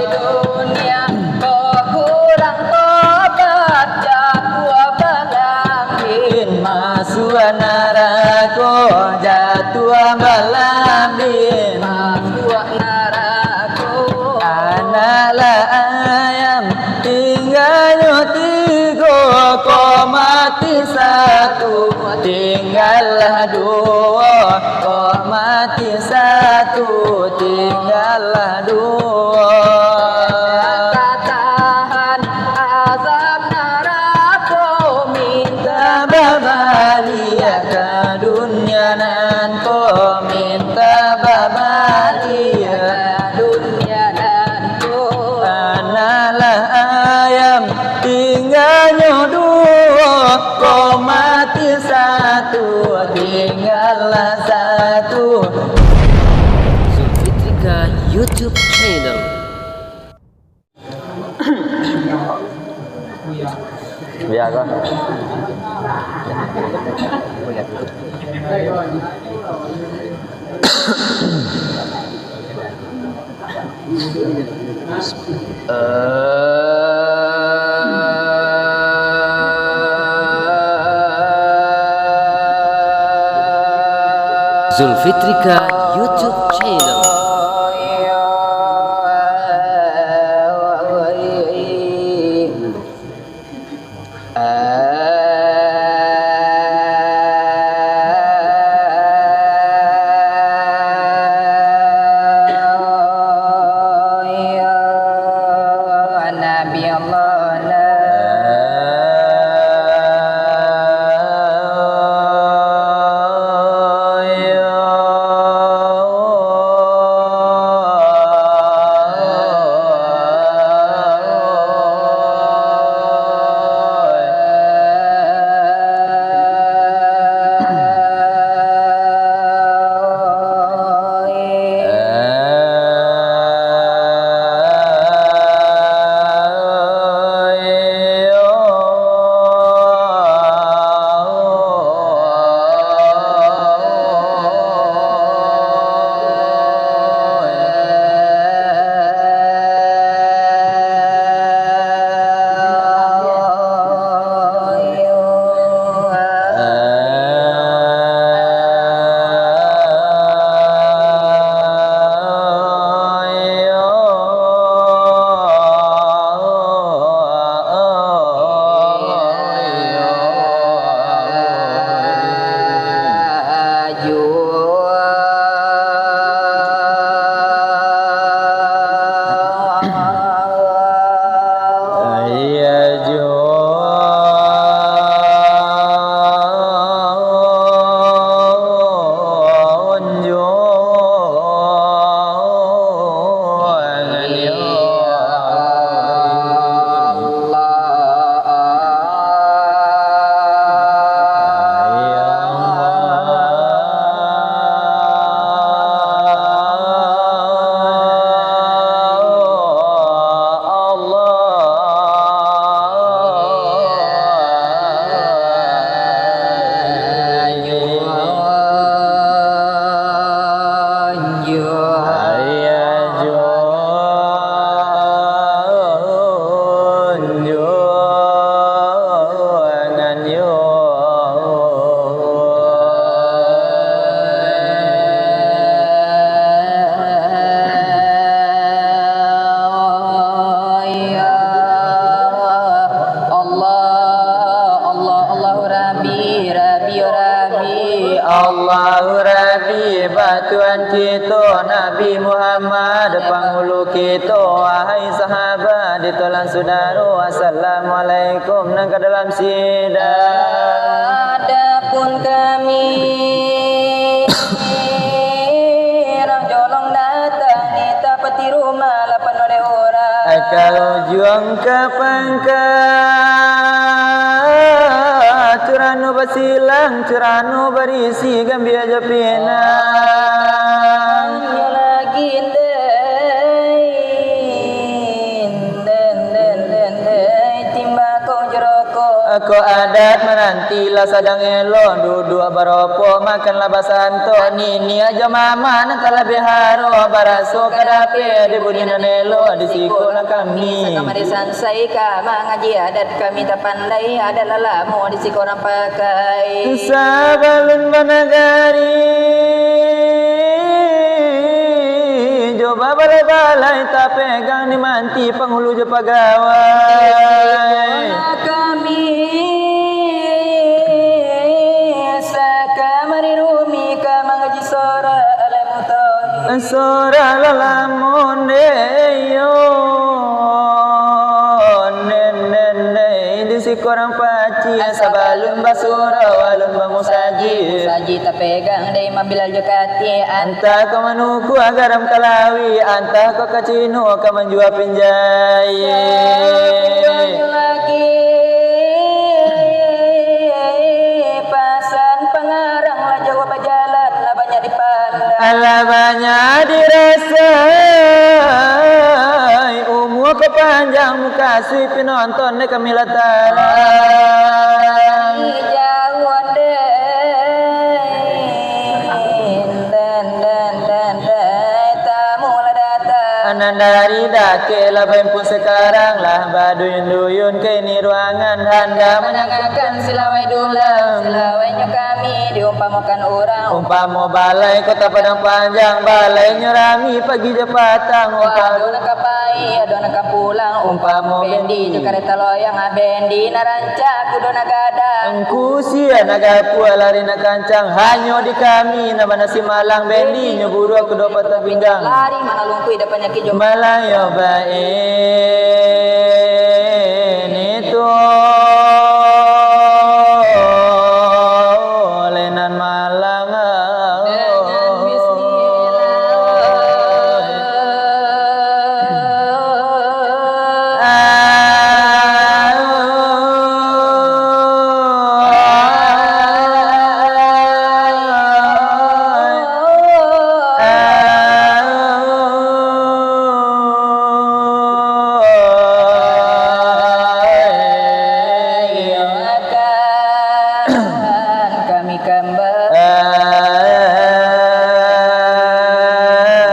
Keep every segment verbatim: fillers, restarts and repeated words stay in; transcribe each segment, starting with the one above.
Dunia ko kurang tobat, jatuah balambin, masuak narako, jatuah balambin, masuak narako. Anaklah ayam, tinggalnyo tigo, ko mati satu, tinggallah duo, ko mati satu, tinggallah duo. Tatahan azab narako, minta babaliak ka dunia nan ko, minta babaliak ka dunia nan ko. Anaklah ayam, tinggalnyo duo, ko mati satu, tinggallah satu. Zulfitrika YouTube Channel. Bia ko. Zulfitrika YouTube Channel. Nabi Allah, la Allah, Allah, Allahu Rabbi, Rabbi, Rabbi. Allahu Rabbi, ba Tuhan kito, Nabi Muhammad, pangulu kito, wahai sahabat, ditolan sudaro, assalamualaikum nan ka dalam sida. Adapun kami, urang jolong datang, ni tapati rumah lapan oleh urang. Ka ujuang ka pangka, curano basilang, curano barisi gambia jo pinang. Yo lagi, ndai, ndai, ndai, ndai, ndai, timbako jo rokok. Ko adat mananti lah sadang elok, duduak baropok, makanlah basantok. Niniak jo mamak nan talabiah harok, baraso ka dapek di bunyi nan elok, di siko lah kami. Sakamari sansai ka mangaji, adat kami tapandai, adat lah lamo di siko urang pakai. Sabalun banagari jo babalai-balai, tapegang di manti pangulu jo pagawai. Kami sakamari rumi ka mangaji sora alai mutahir. Sora lalamun dek iyo, nen, nen, nen, di siko urang pacik, sabalun basurau alun bamusajik. Musajik tapegang dek Imam Bilal jo katik. Antah ko manukua garam ka lawi, antah ko ka Cino ka manjua pinjai. Sabulan lagi pasan pangarang lah jauah bajalan, lah banyak dipandang. Alah banyak dirasai, umua ko panjang, mukasuik pinonton dek kami lah tarang. Jauah dek, den, den, den, den, tamu lah datang. Nan dari dakek lah baimpun sakarang, lah baduyun-duyun ka ini ruangan, handak mandangakan silawai dulang. Silawainyo kami diumpamakan urang. Umpamo balai Kota Padang Panjang, balainyo rami pagi jo patang. Wah, ado nan ka pai, ado nan ka pulang. Umpamo bendi jo kareta loyang, ah, bendi nan rancak, kudo nan gadang. Kusia nan gapua, lari nan kancang, hanyo di kami nan banasi malang, bendinyo buruak, kudo patah pinggang. Lari manalungkui, dapek panyakik jo. Malayo bae. Itu lenan malang. Dengan bismillah. Kami kambang.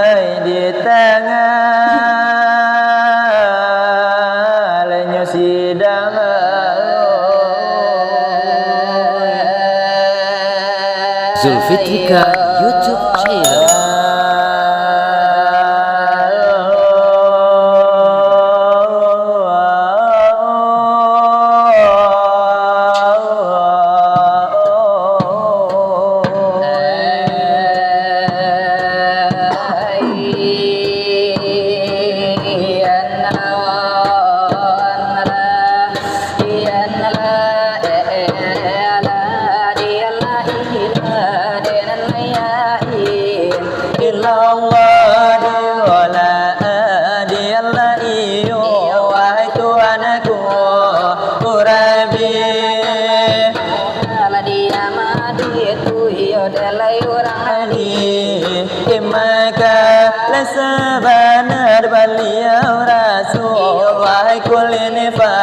Ai, di tangah lainyo sidang. Zulfitrika YouTube Channel. Illallah, di wala, di Allah, iyo, wahai Tuhanku, Rabbi. Lah di amadi tu iyo dalai urang adi. Maka lah sabanar baliau rasul, wahai kulinifa,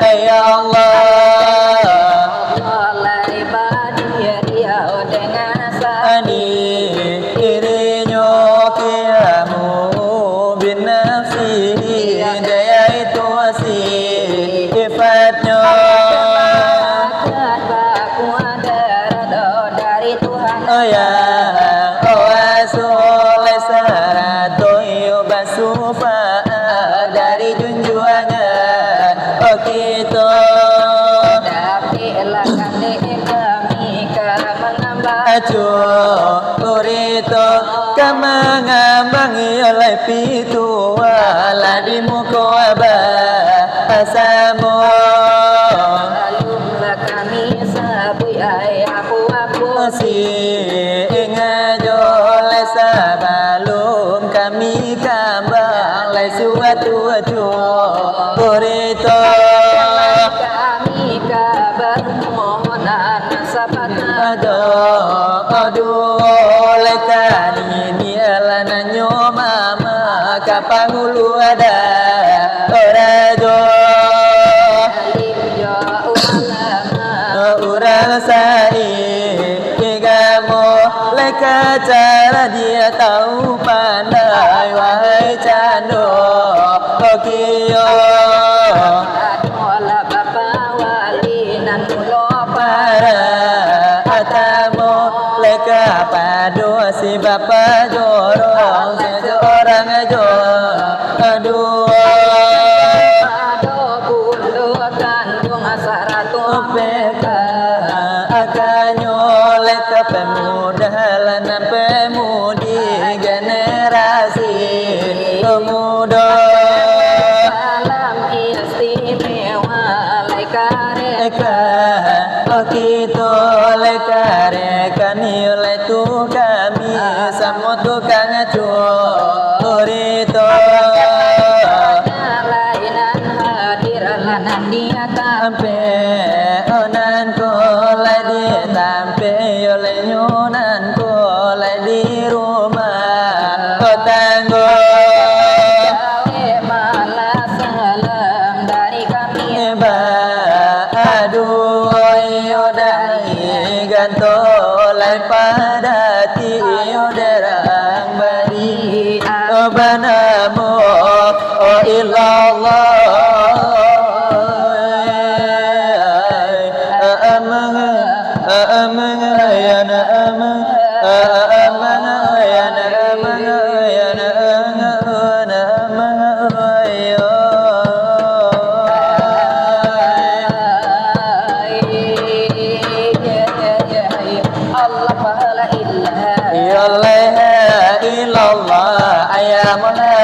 ya Allah. Allah lah ibadi dia dengan sani. Dirinyo kiamu binafsi, dia itu sifatnyo. Dari Tuhan. Oh ya, oh Rasul sarato iyo basufa dari junjuangan, oh kito. Tapi lah kandek kami ka mangambang. Aco, urito ka mangambang iyo lai pitu, alah di muko abah asamo. Alun lah kami sabuik ai apo-apo. Si ingat jo lai sabalum kami kambang lai suatu aco urito. Kami ka bamohonan sapatah. Ado duo lai kami ni alah nanyo mama ka pangulu ada rajo. Alim jo ulama. Sai igamo leka cara dia tahu pandai, wahai cando Tokio. Adolah bapa wali nan mulo para atamo leka pado si bapa jorong seseorang jo duo. Pado bundo kanduang sarato peka akanyo leka pemuda lanan pemudi generasi mudo. Salam istimewa lai kareka kito, lai kareka nilai tu kami samo tukang curito. Lai nan hadir lah nan di Tampek nan ko lai di tampek, yo lai nyo nan ko lai di rumah tanggo. Gawe malah salam dari kami. Ba aduh, iyo dari ganto lai padati, iyo derang bari banamo. Oh, illallah. Amang, amang, ya na amang, amang, ya na amang, ya na amang, ya na amang, ya. Allah la ilaha. Ya la ilaha illallah, ya Maulana.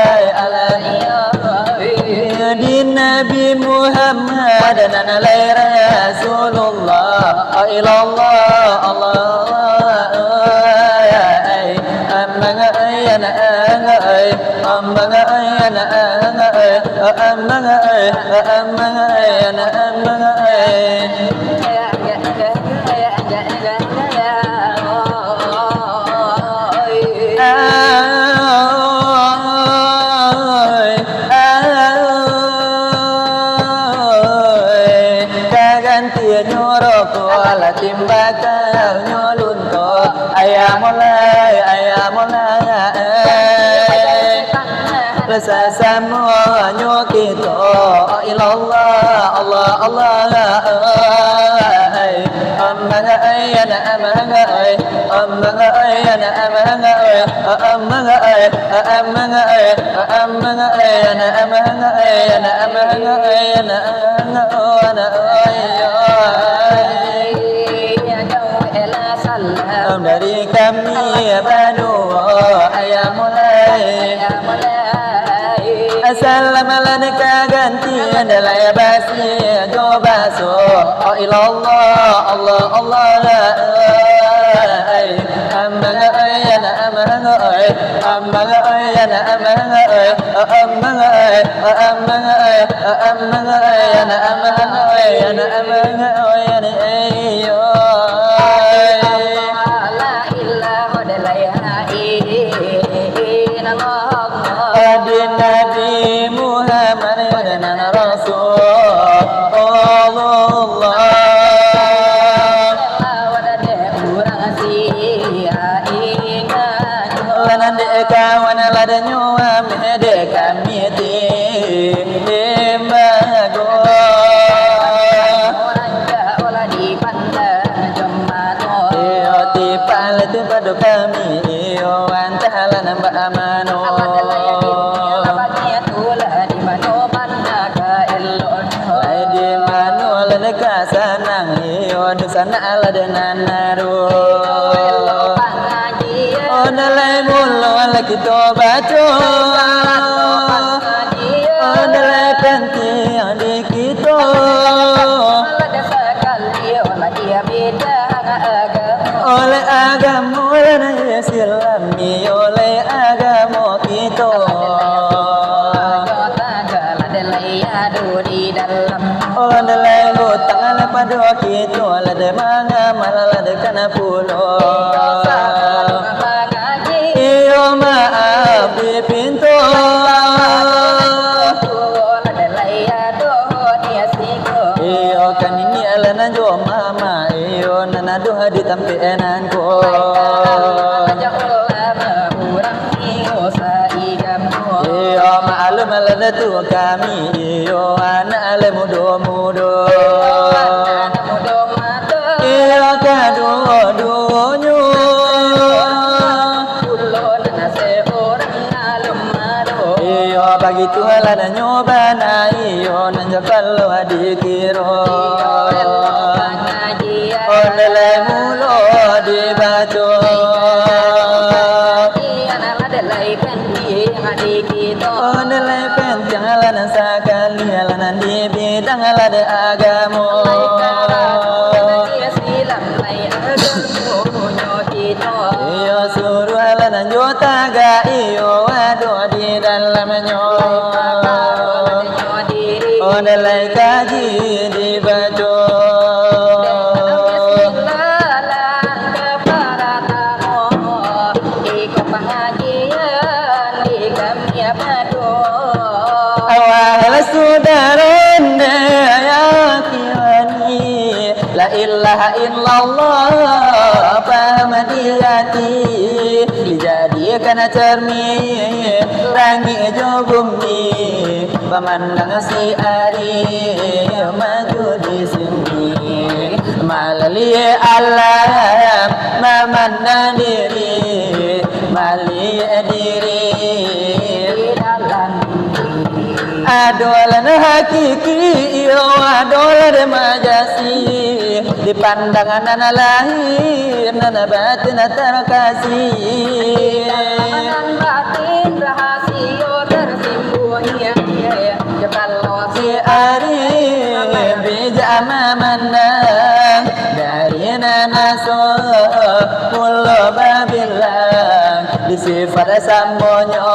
Di Nabi Muhammad nan lai Rasulullah, ilallah, Allah, ai, amang, ai, anak, ai, amang, ai, anak, ai, amang, ai, amang, ai, anak, amang, ai. Ai, ai, kagantiannyo rokok, alah timbakalnyo lunto. Ayah mulai, ayah mulai. Sasamonyo kito, ilallah, Allah, Allah, ai. Amang ai, anak amang ai. Amang ai, anak amang ai. Amang ai, amang ai. Amang ai, anak amang ai. Anak amang ai, anak amang ai. Anak amang ai, anak ai. Salam dari kami baduo, ayah mulai. Salam lah ka ganti, andalai basi jo baso. Oh, ilallah, Allah, Allah, ai. Amang ai, anak amang ai. Amang ai, anak amang ai. Amang ai, amang ai. Amang ai, anak amang ai, anak amang ai, anak ai, yo. La ilaha illallah, la ilaha illallah. Adi Nabi Muhammad, nan Rasulullah. Urang sia ingat. Lah nan dek kawan, lah dek nyo ameh dek kami. Timbago. Urang jauah lah dipandang jo mato. Iyo, tipak lah tu pado kami. Iyo, antahlah nan bak mano. Alah, alah, yakin, alah, bagi itulah di mano mana ka elok. Lai di mano lah deka sanang. Iyo, di sana lah dengan naruh. Elok pangajian. Oh, dalai mulo lah kito baco. Adalah penting di kito. Oleh agamo nan Islam, oleh agamo kito. Oleh hutang lah pado kito, lah dek mangamal, lah dek kana pulo. Iyo, maaf dipinto. Iyo, ka niniak lah nan jo mamak. Iyo, Tu kami iyo anak lai mudo-mudo. Iyo kaduo-duonyo. Iyo bagitulah nanyo bana iyo nan jo kalau dikiro. Onde lai mulo dibaco. Onde lai pentiang lah nan sakali lah nan di bidang lah dek agamo. Iyo suruah lah nan jo tagak iyo ado di dalamnyo. Onde lai kaji dibaco. Awal sudah ronde ya kiwani. La ilaha illallah, paham di hati. Dijadikan cermin langik jo bumi. Pamandang si ari maju di sini. Maliek alam mamandang diri. Maliek diri di dalam diri. Adolah nan hakiki, iyo adolah nan majasi. Dipandang nan lahir, nan batin tarkasih. Nan batin rahasio tersimbunyi. Yo kalau si ari bijak mamandang dari nan asuah mulo babilang. Di sifat samonyo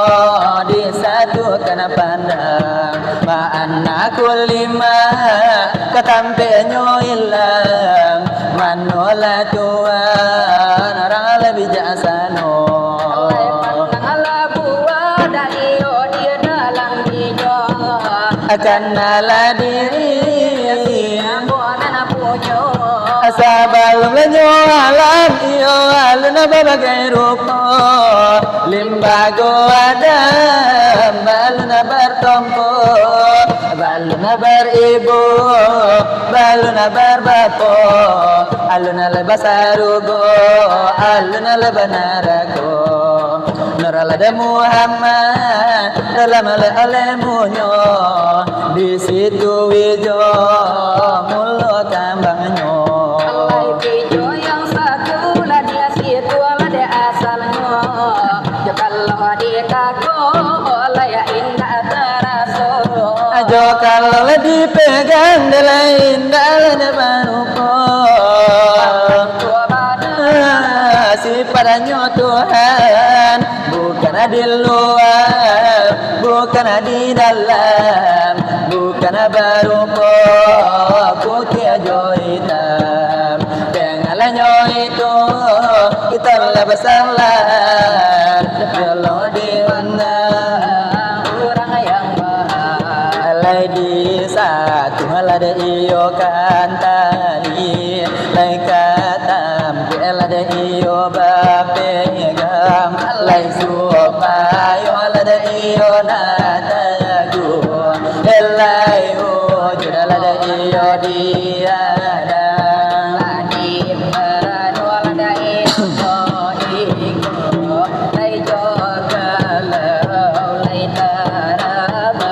disatukan pandang. Ma'anna kulima ka tampeknyo ilang. Manolah Tuhan urang lah bijaksano. Lai pandanglah buah dari yo di dalam dinyo. Akanlah diri. Sabalum lanyo alam iyo alun babagai rupo. Limbago Adam alun bartompo. Alun baribu, alun barbapo, alun lai basarugo, alun lai banarako. Nurlah dek Muhammad dalam oleh-olehmunyo, di situ wijo mulo kambangnyo. Lai wijo yang satu lah di situ lah dek asalnyo. Yo kalau dikako, lai indak taraso. Ajo kalau lah dipegang, dek lai indak lah dek barupo. Ah, sifatnyo Tuhan, bukan di luar, bukan di dalam, bukan barupo putiah jo itam. Dengannyo itu, kito lah basalah, kalau diundang urang yang bahagia. Lai di satu lah dek iyo kantari, lai ka tampek lah dek iyo bapegang, lai supayo lah dek iyo nak taguah, lai wujud lah dek iyo diadang. Lai jo kalau lai tarabah.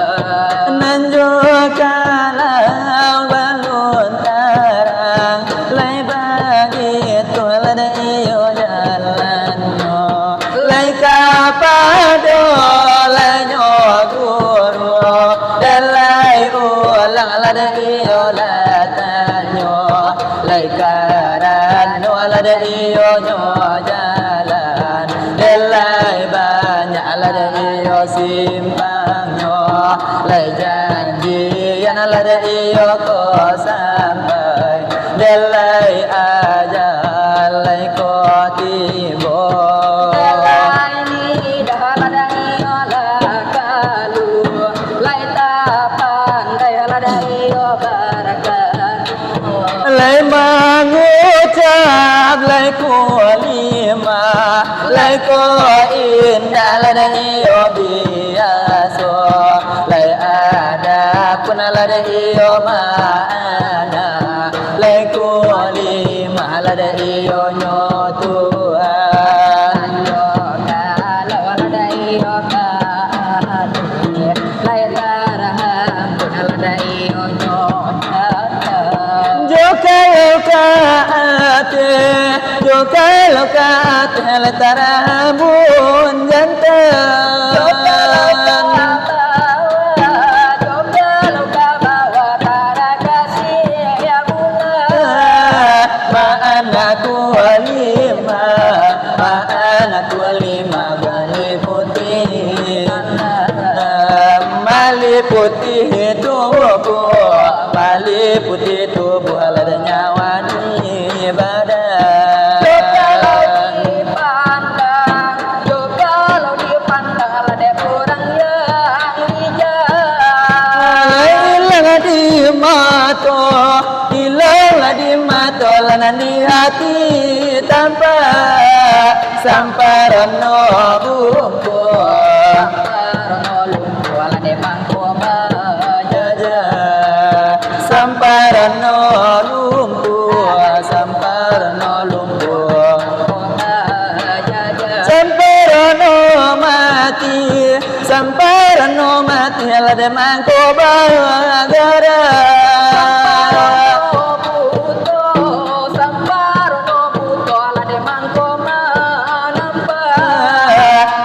Nan jo kalau balun tarang, lai bagitu lah dek iyo jalannyo. Lai kapado lah nyo guru, dek lai ulang lah dek iyo lah tanyo. Lai karano lah dek iyo nyo jalan, dek lai banyak lah dek iyo simpangnyo. Lai janjian lah dek iyo ko sampai, dek lai ajal lai ko tibo. Dek lai lidah lah dek iyo lah kalu, lai tapandai lah dek iyo barakat. Lai mangucap, lai kulimah, lai ko indak lah dek iyo biaso. Lai Lah dek iyo ma'ana, lai kulimah lah dek iyo nyo Tuhan. Yo kalau lah dek iyo kati, lai tarampun lah dek iyo nyo. Jo kalau ka ateh, jo kalau ka ateh lah tarambun jantan. Jo kalau ka bawah, jo kalau ka bawah taragasi bunga. Ma'ana kulimah, ma'ana kulimah maliputi, maliputi tubuh, maliputi tubuh lah dek nyawa di badan. Jo kalau dipandang, jo kalau dipandang lah dek urang yang bijak. Ilang di mato, ilang lah di mato, lah nan di hati tampak. Samparono lumpuah, samparono lumpuah lah dek mangko bajaja. Samparono lumpuah, samparono lumpuah, samparono mati, samparono mati lah dek mangko bagara. Samparono buto, samparono buto lah dek mangko manampak.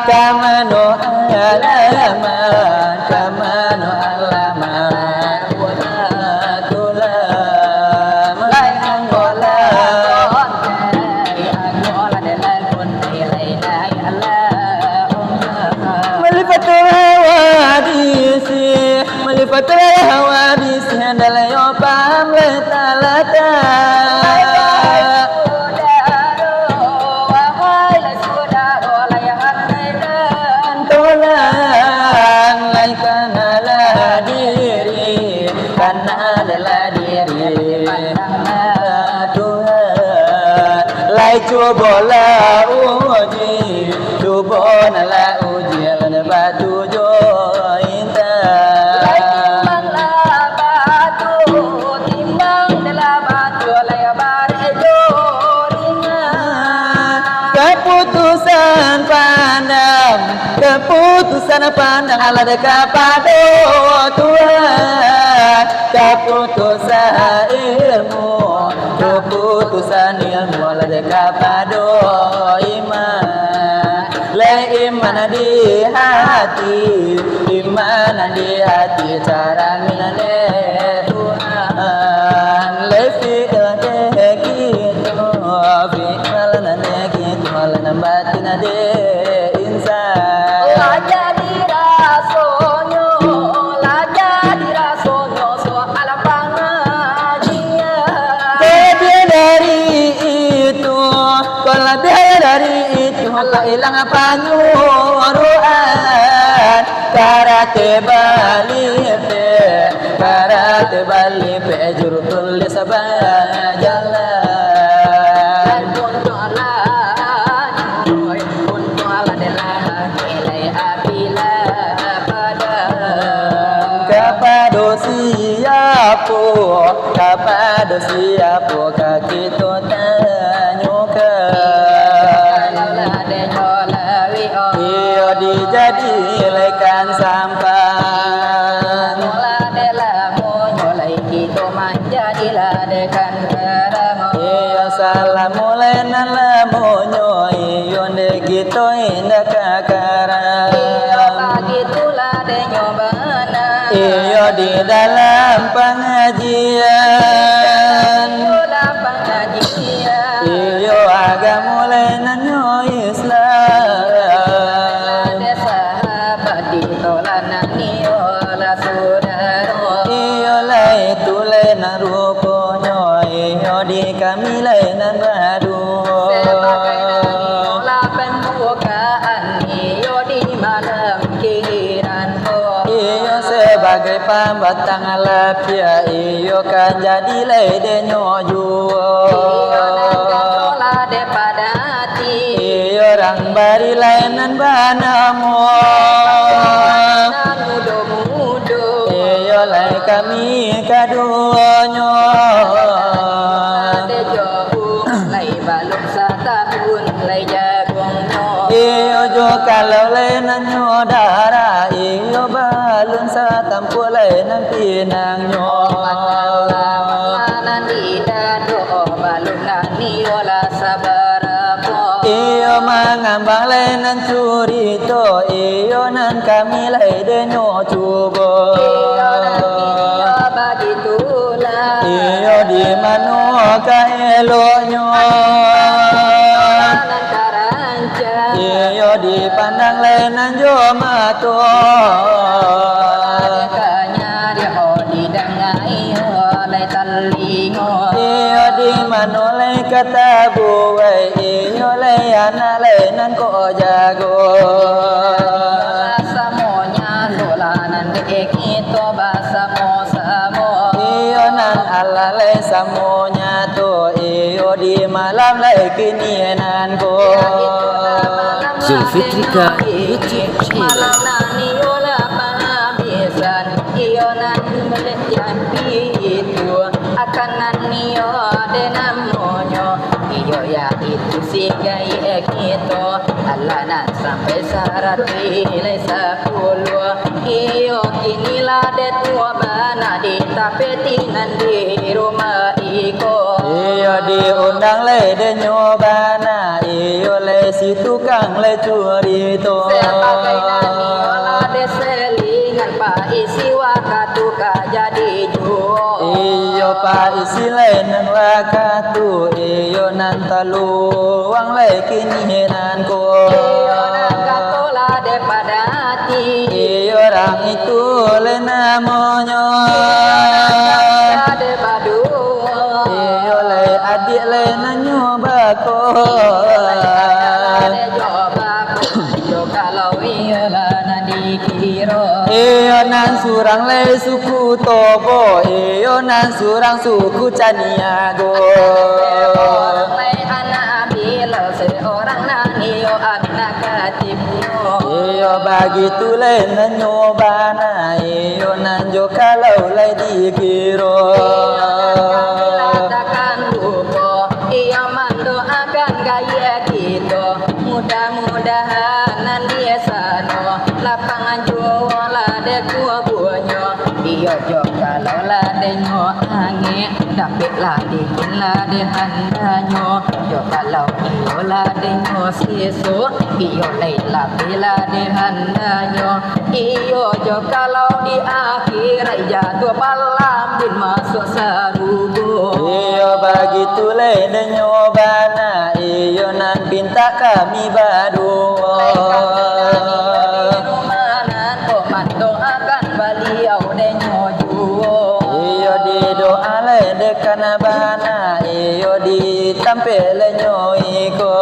Ka mano alamat, ka mano alamat? Tulang. Lai anggo lah. Malifatul hawadisi, malifatul hawadisi, andai yo paham lai talatak. Wahai lai sudaro, lai andai dan tulang, lai kanalah diri, kanalah diri. Tuhan, lai cubolah uji, cubolah uji, lah batu jo intan. Lai timbanglah batu, timbanglah batu, lai barek jo ringan. Kaputusan pandang, kaputusan pandang lah dek kapado Tuhan. Kaputusan ilmu, kaputusan ilmu lah dek kapado iman. Lai iman di hati, iman di hati, cara minane Tuhan. Lai fi'il dek kito, fi'il nan dek kito, lah nan batin dek insan. Lah jadi rasonyo, lah jadi rasonyo soal pangajian. Lebih dari itu, kalau lebih dari itu, kalau ilang panyuruhan, karate bali pe, karate bali pe, juru tulis bajalan. Kapado siapo, kapado siapo ka kito tanyokan? Iyo dijadikan sampah. Iyo salah mulai nan lamonyo, iyo dek kito indak ka karang. Iyo bagitulah dek nyo bana. Iyo di dalam pangajian. Iyo lah pangajian. Iyo agamo lai nan nyo Islam. Lah dek sahabat kito lah nan iyo lah sudaro. Iyo lai tu lai nan ruponyo, iyo di kami lai nan baduo. Sabagai nan iyo lah pambukaan, iyo di malam kiran ko. Iyo sabagai pambatang lapiak, iyo kan jadi lai dek nyo juo. Iyo nan kato lah dek padati. Iyo rang bari lai nan banamo. Nan mudo-mudo. Iyo Lai kami kaduonyo. Ade jo lai balun satahun lai jagongnyo. Iyo jo kalau lai nan nyo darah, iyo balun satampuak lai nan pinangnyo. Nan di dado balun nan iyo lah sabarapo. Iyo mangambang lai nan curito, iyo nan kami lai denyo cubo. Iyo nan iyo bagitulah. Iyo di mano ka eloknyo. Nan tarancak. Iyo dipandang lai nan jo mato. Kanya di hodi dangai lai talingo. Iyo di mano lai ka tabuai, iyo lai anak lai nan ko jago. Samonyo tu lah nan dek kito basamo-samo. Iyo nan alah lai samonyo tu, iyo di malam lai kini nan ko. Zulfitrika YouTube Channel. Malam nan iyo lah panabisan, iyo nan melencah itu, akan nan iyo de namonyo, iyo yaitu si gaek kito, alah nan sampai saratuih lai sapuluah. Iyo kini lah de tuo bana di tapeti nan di rumah iko. Iyo diundang lai denyo bana, iyo lai si tukang lai curito. Sabagai nan iyo lah de selingan paisi wakatu ka jadi juo. Iyo paisi lai nan wakatu, iyo nan taluang lai kini nan ko. Iyo nan kato lah de padati. Iyo rang itu lai namonyo. Iyo nan kato lah de baduo. Iyo lai adiak lai nan nyo bako. Iyo lai anak lah de jo bako. Jo kalau iyo lah nan dikiro. Iyo nan surang lai suku Tobo, iyo nan surang suku Caniago. Seorang lai anak Bilal, seorang nan iyo anak Katim. Iyo bagitu lai nan nyo bana, iyo nan jo kalau lai dikiro. Iyo nan kami lah takkan lupo, iyo mandoakan gaya kito. Mudah-mudahan nan di sano lapang juo lah de kubuanyo. Iyo jo kalau lah denyo angek, dapek lah dingin lah de handanyo. Jo kalau iyo lah denyo seso, iyo lai lapeh lah de handanyo. Iyo jo kalau di akhirat jatuah palam bin masuak sarugo. Iyo bagitu lai denyo bana, iyo nan pintak kami baduo. Lai kami nan iyo di rumah nan ko mandoakan baliau denyo juo. Iyo didoa lai dekan bana, iyo di tampek lai nyo iko.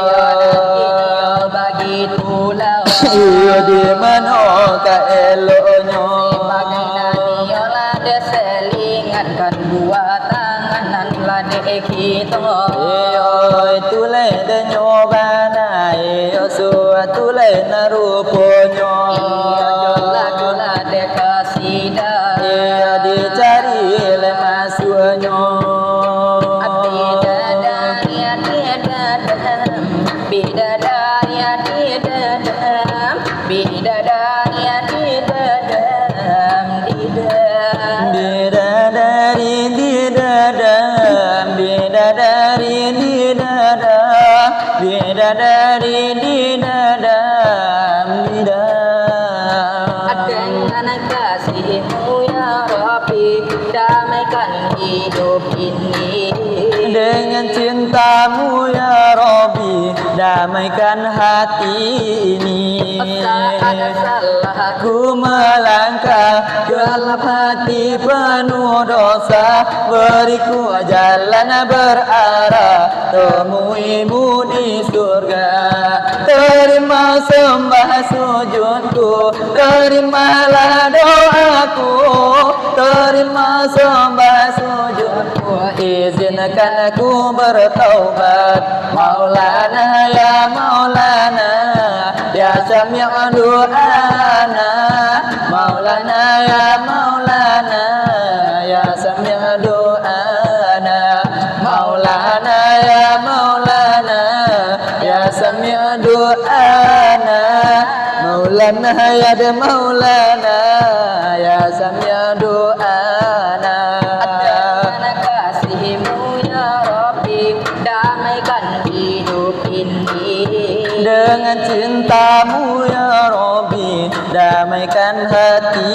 Iyo nan kini iyo bagitulah. Iyo di mano ka eloknyo. Sabagai nan iyo lah de selingan kan buah tangan nan lah de kito. Iyo itu lai denyo bana, iyo suatu lai nan ruponyo. Iyo jo lagu lah de kasida. Iyo dicari lai masuaknyo. Bidadari, bidadari, bidadari, bidadari, bidadam, bidadam. Bidadari didadam, bidadari didadam, bidadari didadam, bidadam. Dengan kasih-Mu ya Rabbi, damaikan hidup ini. Dengan cinta-Mu ya Rabbi, damaikan hati ini. Saat salah ku melangkah, gelap hati penuh dosa, beri ku jalan berarah, temui-Mu di surga. Terima sembah sujudku, terimalah doaku, terima sembah sujudku, izinkan aku bertaubat. Maulana ya Maulana, ya Sami' du'ana, Maulana ya Maulana. Maulana, ya Maulana, ya Sami' du'ana. Dengan kasih-Mu ya Rabbi, damaikan hidup ini. Dengan cinta-Mu ya Rabbi, damaikan hati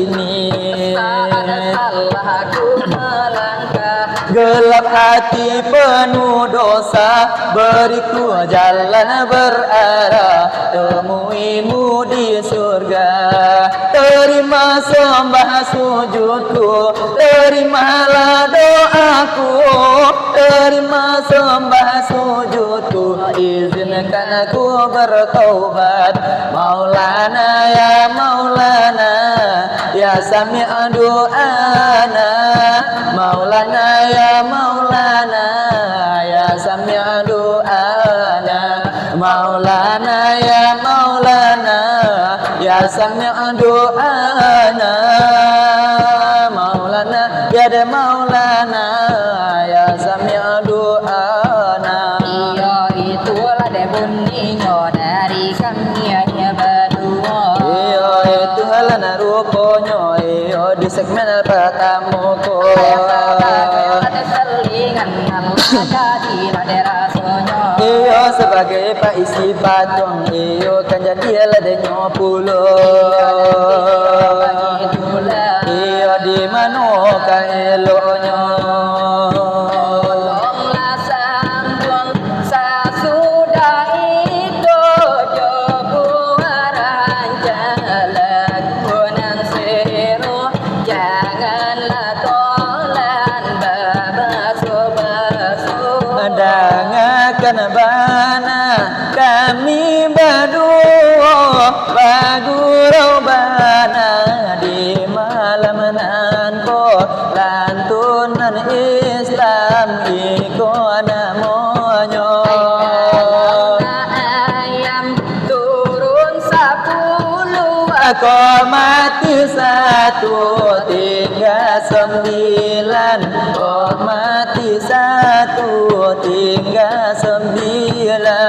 ini. Saat salah aku melangkah, gelap hati penuh dosa, beriku jalan berarah, temui-Mu di surga. Terima sembah sujudku, terimalah doaku, terima sembah sujudku, izinkan aku bertaubat. Maulana, ya Maulana, ya Sami' du'ana. Maulana, ya Maulana, ya Sami' du'ana. Maulana, ya Maulana, ya Sami' du'ana. Maulana, ya de Maulana, ya Sami' du'ana. Iyo, itulah dek bunyinyo dari kami hanya baduo. Iyo, itulah nak ruponyo, iyo, di segmen partamo ko. Ayo, saudara, selingan, Allah jadilah dek rasonyo. Iyo, sabagai paisi patuang, iyo, kan jadilah denyo pulo. Iyo, di mano ka eloknyo? Tolonglah sambung sasudah itu, jo buah rancak lagu nan seru, janganlah tolan babasuh-basuh. Dangakan bana kami baduo, bagurau bana di malam nan ko, lantunan Islam iko namonyo. Ayam turun sapuluh, ko mati satu, tingga sambilan, ko mati satu, tingga sambilan.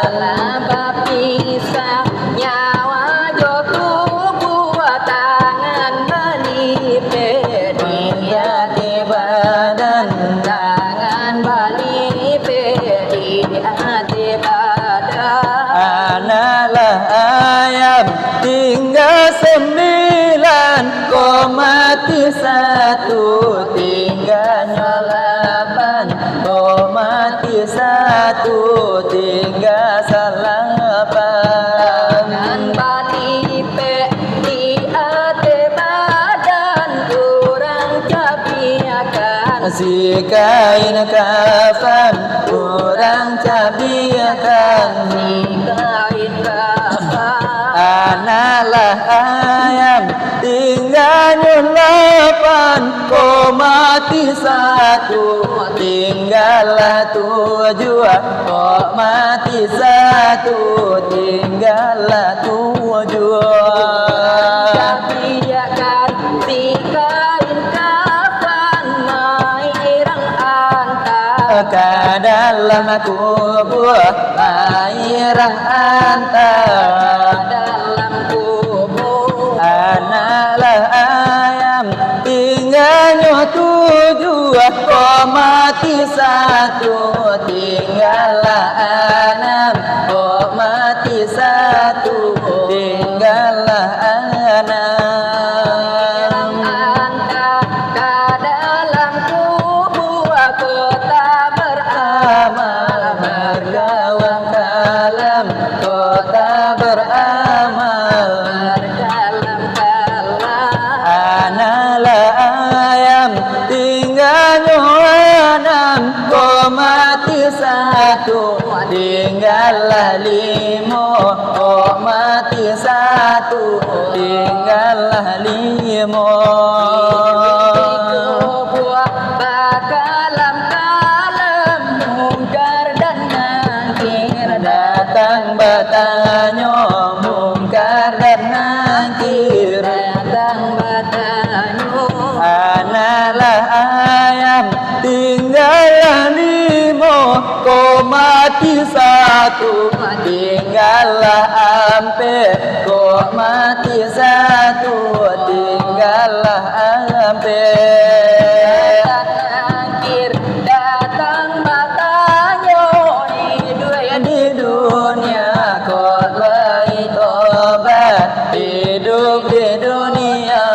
Alah bapisah nyawa jo tubuah, tangan balipek di ati badan, tangan balipek di ati badan. Analah ayam tingga sambilan, ko mati satu, tingga nyo lapan, ko mati satu, tingga salapan. Tangan balipek di ateh badan, urang cabiakan. Sikain kafan, urang cabiakan. Sikain kafan. Analah ayam tingganyo lapan, ko mati satu, tinggalah tujuah, ko mati satu, tinggalah tujuah. Cabiakan sikain kafan, mairang anta ka dalam kubua, mairang anta ka dalam kubua. Analah ayam tingganyo tujuah, ko mati satu, tinggalah anam, ko mati satu, tinggalah anam. Anta ka dalam kubua, kota beramal, marga wang kalam, kota beramal, marga kalam. Analah ayam tingganyo anam, ko mati satu, tinggalah limo, ko mati satu, tinggalah limo. Buah bakalam-kalam, Mungkar dan Nangkir datang batanyo, Mungkar dan Nangkir datang batanyo. Analah ayam tinggalah limo, ko mati satu, tinggalah Ampek, kok mati satu, tinggallah ampek. Malaikat Nakir datang batanyo, iduik di dunia kok lai tobat, iduik di dunia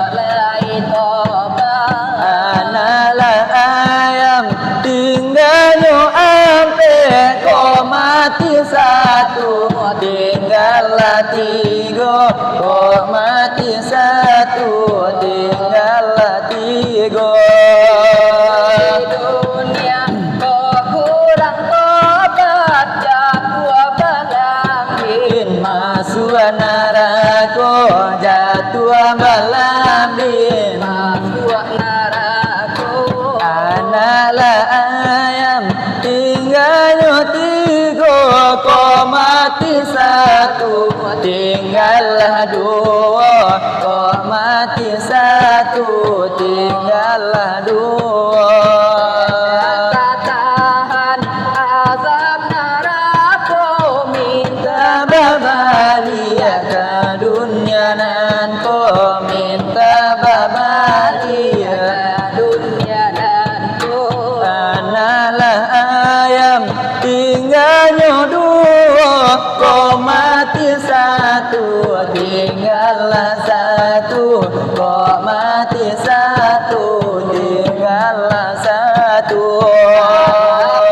lai tobat. Anak lah ayam, tinggalnyo ampek, kok mati satu, tinggallah tigo, kok mati satu, tinggallah tigo. Di dunia kok kurang tobat, jatuah balambin, masuak narako, jatuah balambin, masuak narako. Anak lah ayam, tinggalnyo tigo, kok mati satu, tinggallah duo, kok mati satu, tinggallah duo. Tatahan azab narako, minta babaliak ka dunia nan ko, minta babaliak ka dunia nan ko. Anak lah ayam, tinggalnyo duo, kok mati satu, tinggallah satu, kok mati satu, tinggallah satu.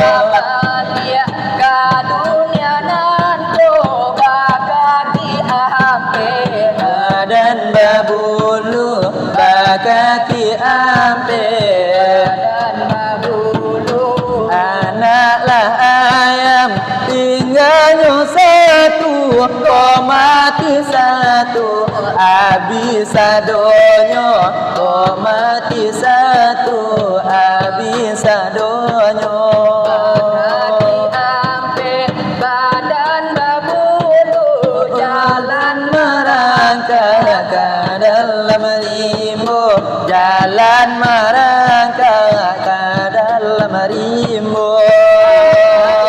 Babaliak ka dunia nan ko, bakaki ampek, badan babulu, bakaki ampek, badan babulu. Anak lah ayam, tinggalnyo satu, kok mati satu, abih sadonyo, kok mati satu, abih sadonyo. Bakaki ampek, badan babulu, jalan marangkak ka dalam rimbo, jalan marangkak ka dalam rimbo.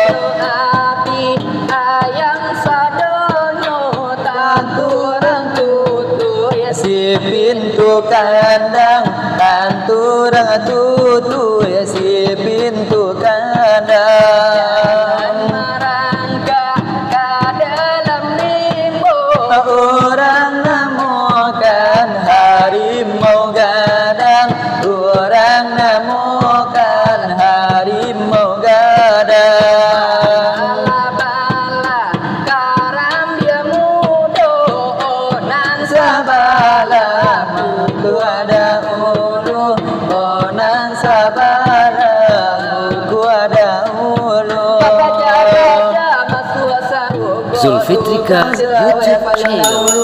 Ayo ati ayam sadonyo, tantu urang tutuik si pintu kandang, tantu urang tutuik si pintu kandang. Marangkak ka dalam rimbo, urang namokan harimau gadang, urang namokan harimau gadang. Bala-bala karambia mudo, oh nan sabalah buku ada ulu, oh nan sabalah buku ada ulu. Zulfitrika YouTube Channel.